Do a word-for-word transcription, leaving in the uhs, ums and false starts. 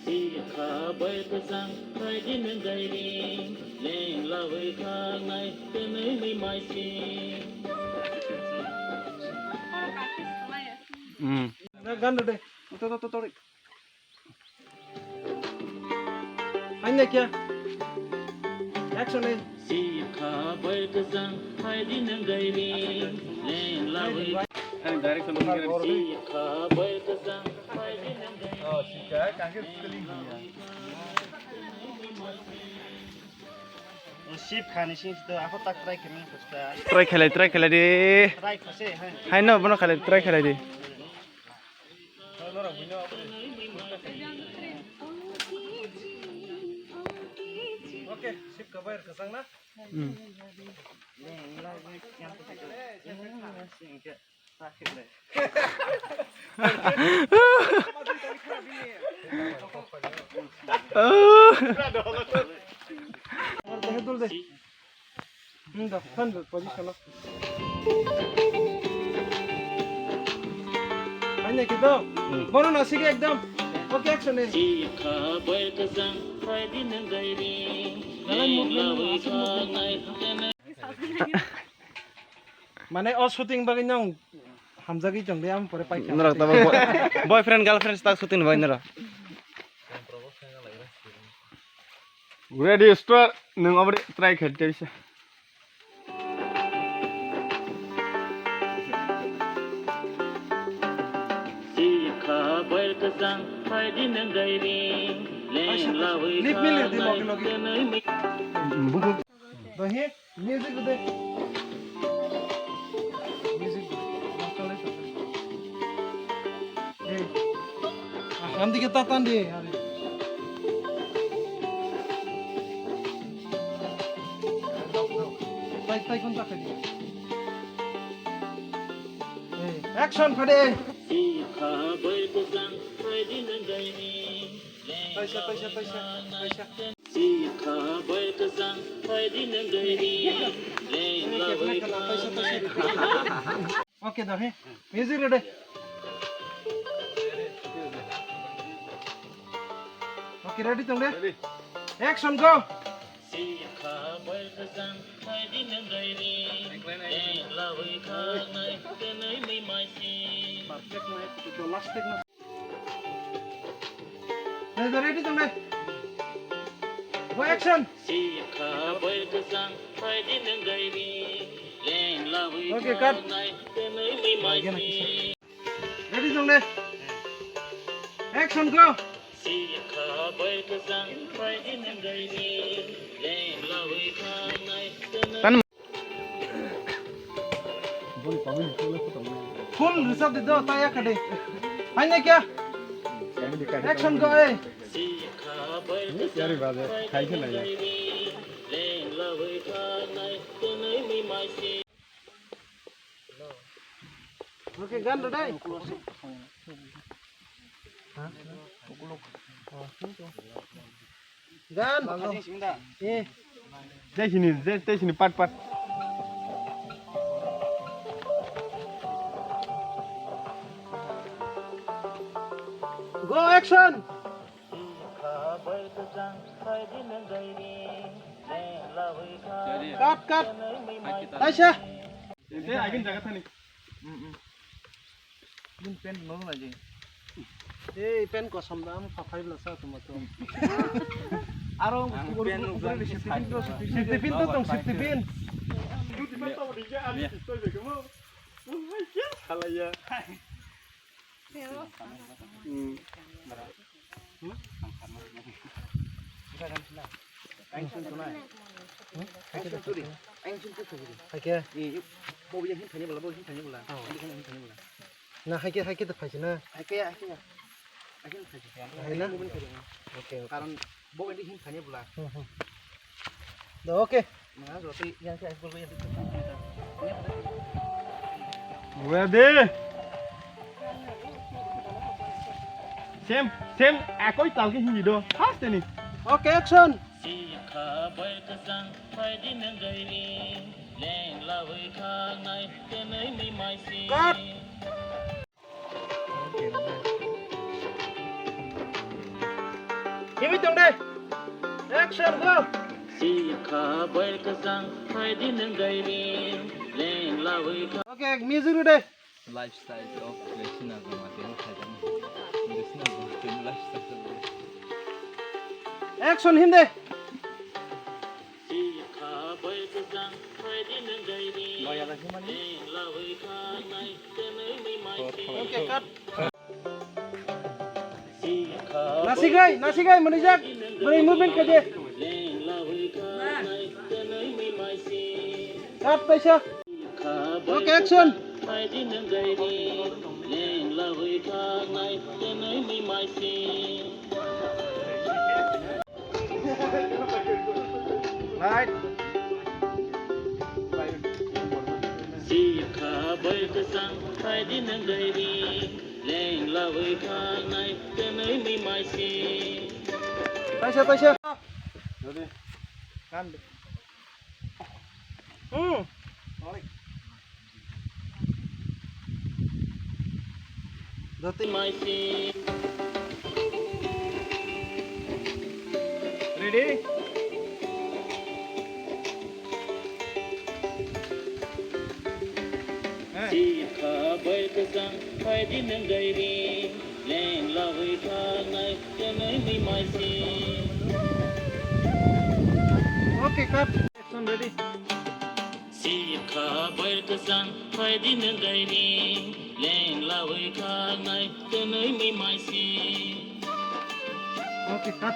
Sikha bai kwchang phaidi nang gairi, leng lawi khanai twnwi mi maisi. Hmm. Gan de. To, to, to, to. Hanya kya? Action eh. Sikha bai kwchang phaidi nang gairi, leng lawi. Ani direct sa bani kira. Sikha bai kwchang phaidi nang gairi. Oh, sikha, kangke spelling hiya. Oh, sip khani sing sito, ako tak try kami kusta. Try khelai, try khelai di. Try khase, hai. Hai no, bono khelai, try khelai di. Okay, sip ka bayar kasang na? Hmm. Dul de. Hmm, da, fan position lo. Hanya kita. Hmm. Bono nasik ekdom. Okay, action eh. Sikha bai kwchang phaidi nang gairi. Mane o shooting bagwi nang hamjagwi tong de, am pore paikha. Norok tabo boy-, boyfriend, girlfriend tak shooting bai norok. Ready, start. Nung abri try khe tebisa. Sikha bai kwchang phaidi nang gairi, leng lawi khanai twnwi mi. Dohi, music de. Music de. Hey. Am dike ta tan de, are. Tai, tai kon ta khai. Hey, action phade. Sikha bai kwchang phaidi nang gairi. Taisa, taisa, taisa, taisa. Sikha bai kwchang phaidi nang gairi. Leng lawi khanai. Okay, da, he. Music ready. Okay, ready tong de? Ready. Action, go. Sikha bai kwchang phaidi nang gairi. Leng lawi khanai twnwi mi maisi. Perfect, man. The last take, man. Ready, ready, tong dai. Go action. Sikha bai kwchang phaidi nang gairi. Leng lawi khanai twnwi mi maisi. Okay, cut. Ready, tong dai. Action, go. Sikha bai kwchang phaidi nang gairi. Leng lawi khanai twnwi. Full rwchap di do, ta ya khade. Hai na kya? Action go, eh. Yari baje, khai khe lai ya. Okay, gan do dai. Gan. Eh. Jai sini, jai, jai sini, pat, pat. Go, action. Cut, cut. Taisa. Ente agin jaga thani. Din pen no lagi. Ei, pen kosom da, ang pathai bla sa tuma to. Aro ang pen no jang safety pin to tong, safety pin. Halaya. Hmm. Ang sung tunai. Ang sung turi. Ang sung tu khajiri. Hai khe? Ni, bo yang hin thani bala, bo hin thani bala. Oh. Ang hin thani bala. Na hai khe, hai khe to phaisi na. Hai khe, hai khe. Hai khe phaisi. Hai na? Bo hin thani. Okay, okay. Karon bo yang hin thani bala. Hmm, hmm. Da, okay. Ready? Same, same, ekoi talki hindi do. Fast ni. Okay, action. Cut. Himwi tong de. Action, go. Sikha bai kwchang phaidi nwng gairi leng lawi kha. Okay, music ru de. Lifestyle of Sinaga Mate no khaidani. Sinaga Mate lifestyle. Action, him de. Okay, cut. Nasigai, nasigai, manijak, mani movement kaje. Cut, paisa. Okay, action. Right. Sikha bai kwchang phaidi nwng gairi leng lawi khanai twnwi mi maisi. Taisa, taisa. Ready? Kan de. Hmm. Dati maisi. Ready? Sikha bai kwchang phaidi nwng gairi leng lawi khanai twnwi mi maisi. Okay, cut. Action, ready. Sikha bai kwchang phaidi nwng gairi leng lawi khanai twnwi mi maisi. Okay, cut.